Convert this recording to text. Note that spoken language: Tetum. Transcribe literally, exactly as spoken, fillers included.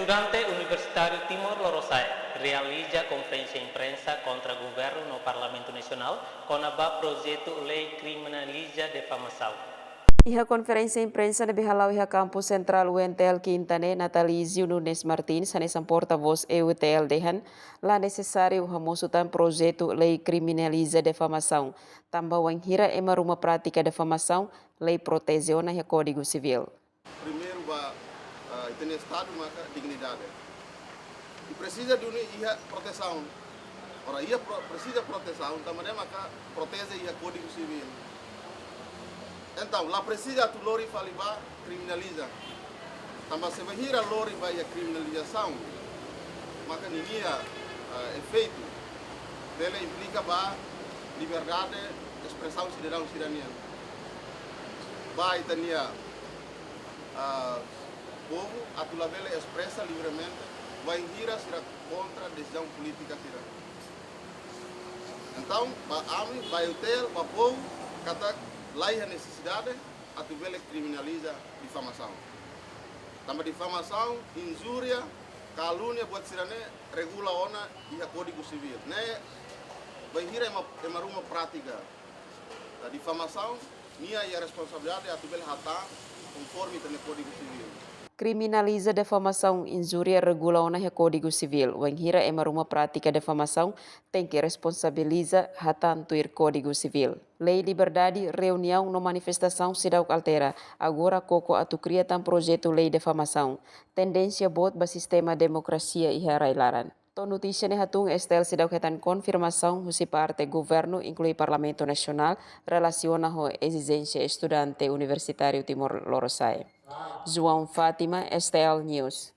Estudante Universitáriu Timor Lorosa'e realiza konferénsia imprensa kontra governu no Parlamentu Nasionál kona-ba projetu lei kriminaliza difamasaun. Iha konferénsia imprensa ne'ebé hala'o iha kampus sentrál U N T L Kinta ne'e, Natalizio Nunes Martins, hanesan portavós E U T L dehan, la nesesáriu hamosu tan projetu lei kriminaliza difamasaun, tanba wainhira ema ruma pratika difamasaun, lei proteje ona iha Kódigu Sivíl. Primeiru ba, ah, ita-nia Estadu maka dignidade. I presiza duni iha protesaun. Ora iha pro-, presiza protesaun, tanba ne'e maka proteje iha Kódigu Sivíl. Entaun, la presiza atu lori fali ba kriminaliza. Tanba se bainhira lori ba iha kriminalizasaun, maka ninia, ah, efeitu bele implika ba liberdade espresaun sidadaun sira-nian. Ba ita-nia, ah, povu atu labele espresa livremente, bainhira sira kontra desizaun polítika sira. Entaun, ba ami, ba E U T L, ba povu, katak la iha nesesidade atu bele kriminaliza difamasaun. Tanba difamasaun, injúria, kalúnia, buat sira-ne'e regula ona iha Kódigu Sivíl. Ne'e, bainhira ema, ema ruma pratika difamasaun, nia iha responsabilidade atu bele hatán konforme ita-nia Kódigu Sivíl. Kriminaliza difamasaun, injúria regula ona iha Kódigu Sivíl. Wainhira ema ruma pratika difamasaun, tenke responsabiliza hatán tuir Kódigu Sivíl. Lei liberdade reuniaun no manifestasaun seidauk altera, agora koko atu kria tan projetu lei difamasaun. Tendénsia boot ba sistema demokrasia iha rai-laran. To'o notísia ne'e hatún, S T L seidauk hetan konfirmasaun husi parte governu, inklui Parlamentu Nasionál, relasiona ho ezijénsia estudante Universitáriu Timor Lorosa'e. João Fátima, S T L News.